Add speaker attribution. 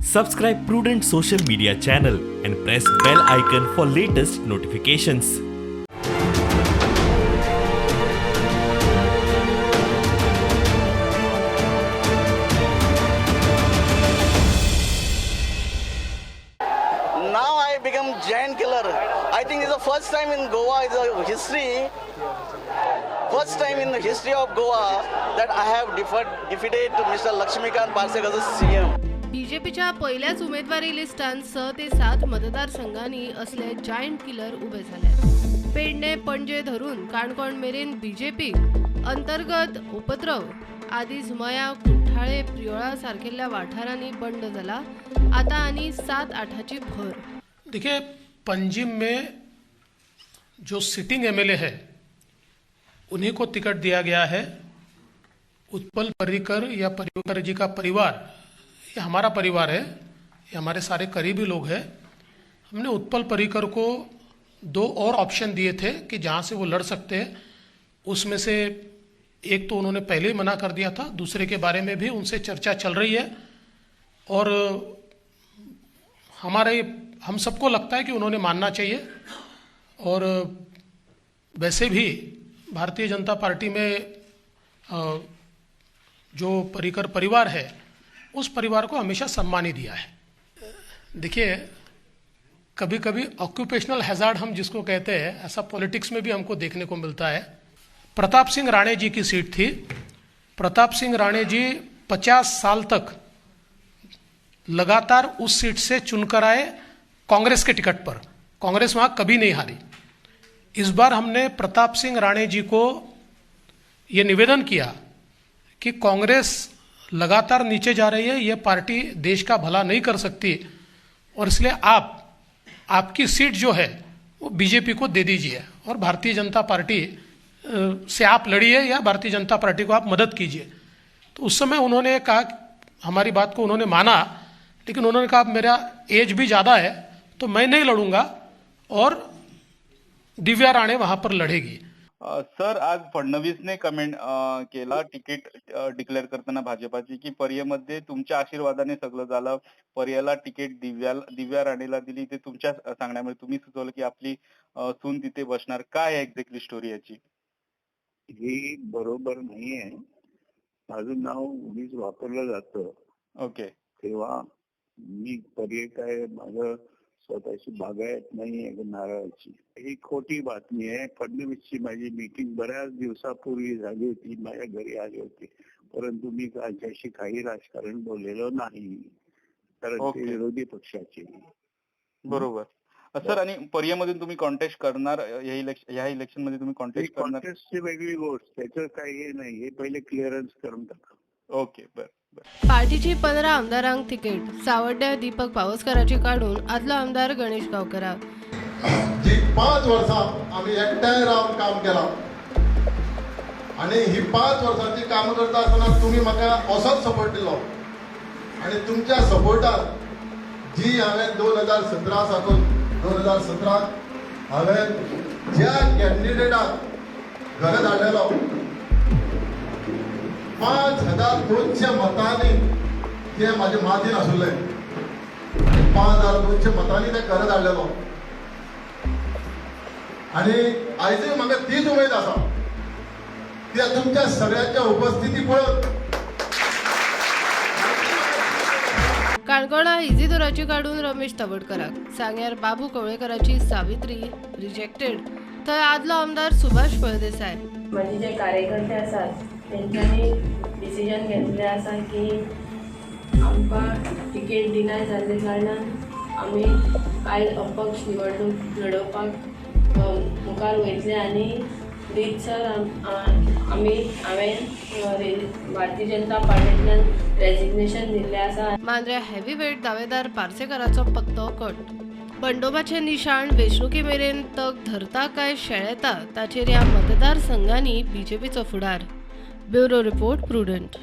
Speaker 1: Subscribe Prudent social media channel and press bell icon for latest notifications.
Speaker 2: Now I become giant killer. I think it's the first time in Goa is a history. First time in the history of Goa that I have defeated Mr. Lakshmikant Parsekar as a CM.
Speaker 3: बीजेपीच्या पहिल्याच उमेदवारी लिस्टांत 6 ते 7 मतदारसंघांनी असले giant killer उभे झाले. पेडणे पणजे धरून काणकोण मेरेन BJP अंतर्गत उपद्रव आदीच मया कुठ्ठाळे प्रियोळा सारकेल्ल्या वाठारांनी बंड जाला. आता आनी 7-8ची भर.
Speaker 4: देखिए, पंजिम में जो सिटिंग एमएलए है उन्हीं को टिकट दिया गया है. उत्पल पर्रिकर या पर्रिकर जी का परिवार, ये हमारा परिवार है, ये हमारे सारे करीबी लोग हैं. हमने उत्पल पर्रिकर को 2 और ऑप्शन दिए थे कि जहाँ से वो लड़ सकते हैं. उसमें से एक तो उन्होंने पहले ही मना कर दिया था, दूसरे के बारे में भी उनसे चर्चा चल रही है और हम सबको लगता है कि उन्होंने मानना चाहिए. और वैसे भी भारतीय जनता पार्टी में जो पर्रिकर परिवार है उस परिवार को हमेशा सम्मान ही दिया है. देखिए, कभी-कभी ऑक्यूपेशनल हैजार्ड हम जिसको कहते हैं, ऐसा पॉलिटिक्स में भी हमको देखने को मिलता है. प्रताप सिंह राणे जी की सीट थी. प्रताप सिंह राणे जी 50 साल तक लगातार उस सीट से चुनकर आए कांग्रेस के टिकट पर. कांग्रेस वहां कभी नहीं हारी. इस बार हमने प्रताप सिंह राणे जी को ये निवेदन किया कि कांग्रेस लगातार नीचे जा रही है, ये पार्टी देश का भला नहीं कर सकती और इसलिए आपकी सीट जो है वो बीजेपी को दे दीजिए और भारतीय जनता पार्टी से आप लड़िए या भारतीय जनता पार्टी को आप मदद कीजिए. तो उस समय उन्होंने कहा, हमारी बात को उन्होंने माना, लेकिन उन्होंने कहा मेरा एज भी ज़्यादा है तो मैं नहीं लड़ूंगा और दिव्या राणे वहाँ पर लड़ेगी.
Speaker 5: सर, आज फडणवीसने कमेंट केला तिकीट डिक्लेअर करताना भाजपाची की पर्यमध्ये तुमच्या आशीर्वादाने सगळं झालं, पर्याला तिकीट दिव्या राणेला दिली ते तुमच्या सांगण्यामुळे, तुम्ही सुचवलं की आपली सून तिथे बसणार. काय आहे एक्झॅक्टली स्टोरी याची?
Speaker 6: ही बरोबर नाहीये. माझं नाव उगीच वापरलं जातं. तेव्हा मी पर्याय काय, माझं स्वतःची बागायत नाहीये नारळाची. ही खोटी बातमी आहे. फडणवीसची माझी मीटिंग बऱ्याच दिवसापूर्वी झाली होती, माझ्या घरी आले होते, परंतु मी त्यांच्याशी काही राजकारण बोललेलो नाही, कारण ते विरोधी पक्षाचे.
Speaker 5: बरोबर सर. आणि पर्यामधून तुम्ही कॉन्टेस्ट करणार ह्या इलेक्शन मध्ये तुम्ही कॉन्टेस्ट करणार?
Speaker 6: कॉन्टेस्टची वेगळी गोष्ट, त्याचं काही हे नाही. हे पहिले क्लिअरन्स करून टाका.
Speaker 5: ओके, बरं.
Speaker 3: पार्टीची 15 आमदारांक तिकीट, सावड्ड्या दीपक पावसकराची काडून आदलो आमदार गणेश गावकराक.
Speaker 7: जी 5 वर्सां आमी एकठांय रावन काम केलां आनी ही 5 वर्सांची कामां करता आसतना तुमी म्हाका असोच सपोर्ट दिलो आनी तुमच्या सपोर्टान जी हांवें 2017 साकून 2017 हांवें ज्या कॅन्डिडेटाक घरा धाडलेलो 5200 मतांनी ते म्हाजे मार्जीन आशिल्लें, 5200 मतांनी ते घरा धाडलेलो आनी आयजूय म्हाका तीच उमेद आसा कित्याक तुमच्या सगळ्यांच्या उपस्थिती पळोवन.
Speaker 3: काणकोणा इजिदोराची काडून रमेश तवडकराक, सांग्यार बाबू कवळेकराची सावित्री रिजेक्टेड, थंय आदलो आमदार सुभाष फळदेसाय.
Speaker 8: माझे जे कार्यकर्ते आसात तेंच्यांनी डिसिजन घेतलें आसा की आमकां तिकेट डिनाय जाल्ले कारणान आमी आयज अपक्ष निवडणूक लडोवपाक मुखार वयतले आनी रितसर हांवें भारतीय जनता पार्टींतल्यान रेजिग्नेशन दिल्लें आसा.
Speaker 3: मांद्र्या हेवीवेट दावेदार पार्सेकराचो पत्तो कट. बंडोबाचें निशाण वेंचणुके मेरेन तग धरता काय शेळेता ताचेर ह्या मतदारसंघांनी बीजेपीचो फुडार. Bureau report, Prudent.